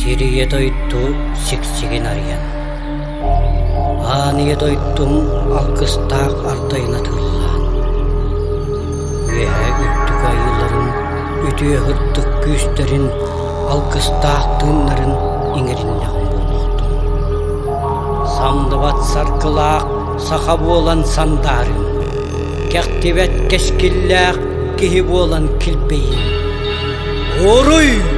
Сир ийэ дойду сиксигин арыйан, Аан ийэ дойдум алгыстаах ардайын атыылаан, Үөһээ үрдүк айыыларын үтүө сырдык күүстэрин алгыстаах тыыннарын иҥэриннэҕим буолуохтун. Самныбат саргылаах саха буолан сандаарыҥ, кэхтибэт кэскиллээх киһи буолан килбэйиҥ. Уруй!